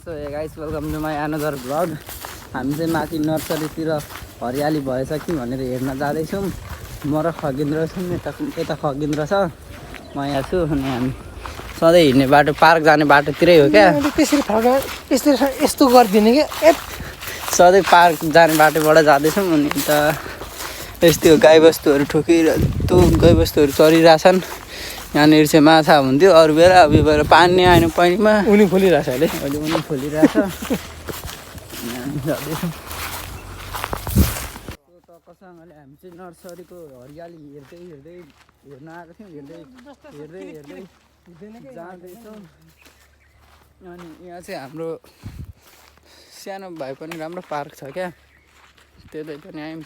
So hey guys welcome to my another vlog. हामी चाहिँ माथि नर्सरीतिर हरियाली भएछ कि भनेर हेर्न जाँदैछौँ। म र खगेन्द्र छौँ, यता खगेन्द्र छ, म यहाँ छु। अनि हामी सधैँ हिँड्ने बाटो पार्क जाने बाटोतिरै हो क्या। त्यसरी फर्का यस्तो गरिदिने क्या। सधैँ पार्क जाने बाटोबाट जाँदैछौँ। अनि यता यस्तो गाईबस्तुहरू ठोकिरहेको गाईबस्तुहरू चरिरहेछन्। यहाँनिर चाहिँ माछा हुन्थ्यो अरू बेला, अब यो बेला पानी आएन पानीमा उनी खोलिरहेछ अहिले। अहिले उनी खोलिरहेछ। टक्कसँगले हामी चाहिँ नर्सरीको हरियाली हेर्न आएको थियौँ। हेर्दै जाँदैछौँ। अनि यहाँ चाहिँ हाम्रो सानो भए पनि राम्रो पार्क छ क्या, त्यतै पनि आयौँ।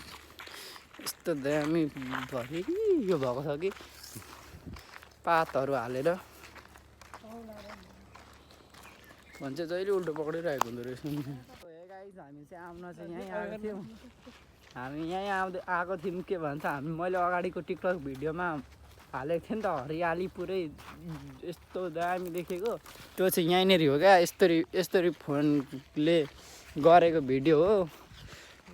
यस्तो दामी भरि यो भएको छ कि पातहरू हालेर भन्छ जहिले उल्टो पक्रिरहेको हुँदो रहेछ। हामी चाहिँ आउन चाहिँ यहीँ आएको थियौँ। हामी यहीँ आएको थियौँ के भन्छ, हामी मैले अगाडिको टिकटक भिडियोमा हालेको थिएँ नि त, हरियाली पुरै यस्तो दामी देखेको। त्यो चाहिँ यहीँनिर हो क्या, यस्तरी फोनले गरेको भिडियो हो।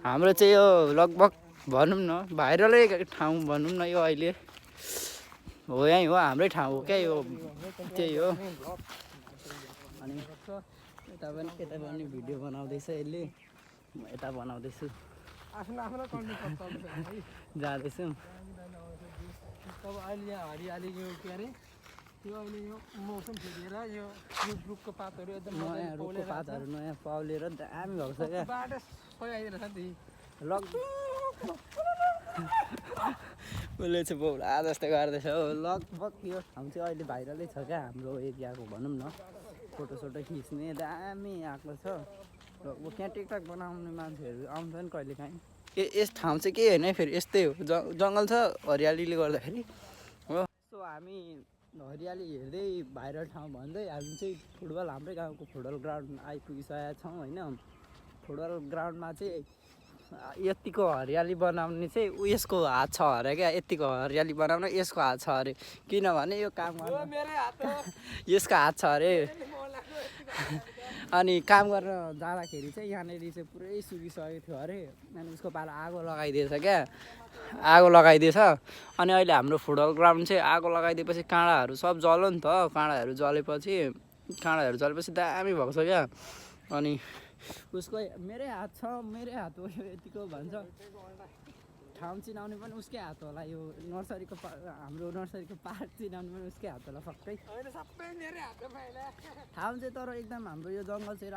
हाम्रो चाहिँ यो लगभग भनौँ न भाइरलै ठाउँ भनौँ न, यो अहिले हो यहीँ हो, हाम्रै ठाउँ हो क्या यो, त्यही हो। अनि यता पनि भिडियो बनाउँदैछ यसले, म यता बनाउँदैछु, जाँदैछु। अब अहिले यहाँ हरियाली यो के अरे त्यो अहिले यो मौसम फेरिएर यो रुखको पातहरू एकदम नयाँ रुखको पातहरू नयाँ पाउलेर दामी भएको छ क्या। बाटो सबै आइदिरहेछ नि उसले चाहिँ बौला जस्तो गर्दैछ हो। लगभग यो ठाउँ चाहिँ अहिले भाइरलै छ क्या हाम्रो एरियाको भनौँ न। फोटोसोटो खिच्ने दामी आएको छ। लगभग त्यहाँ टिकटक बनाउने मान्छेहरू आउँछन् कहिलेकाहीँ। यस ठाउँ चाहिँ के होइन है, फेरि यस्तै हो, जङ्गल छ हरियालीले गर्दाखेरि हो। सो हामी हरियाली हेर्दै भाइरल ठाउँ भन्दै हामी चाहिँ फुटबल, हाम्रै गाउँको फुटबल ग्राउन्ड आइपुगिसकेका छौँ होइन। फुटबल ग्राउन्डमा चाहिँ यतिको हरियाली बनाउने चाहिँ उयसको हात छ अरे क्या। यतिको हरियाली बनाउन यसको हात छ अरे, किनभने यो काम गर्न यसको हात छ अरे। अनि काम गर्न जाँदाखेरि चाहिँ यहाँनिर चाहिँ पुरै सुकिसकेको थियो अरे। अनि उसको पालो आगो लगाइदिएछ क्या, आगो लगाइदिएछ। अनि अहिले हाम्रो फुटबल ग्राउन्ड चाहिँ आगो लगाइदिएपछि काँडाहरू सब जल्यो नि त। काँडाहरू जलेपछि दामी भएको छ क्या। अनि उसको मेरै हात छ, मेरै हात हो यो यतिको भन्छ। ठाउँ चिनाउने पनि उसकै हात होला, यो नर्सरीको हाम्रो नर्सरीको पार्क चिनाउने पनि उसकै हात होला। सबै ठाउँ चाहिँ तर एकदम हाम्रो यो जङ्गल चाहिँ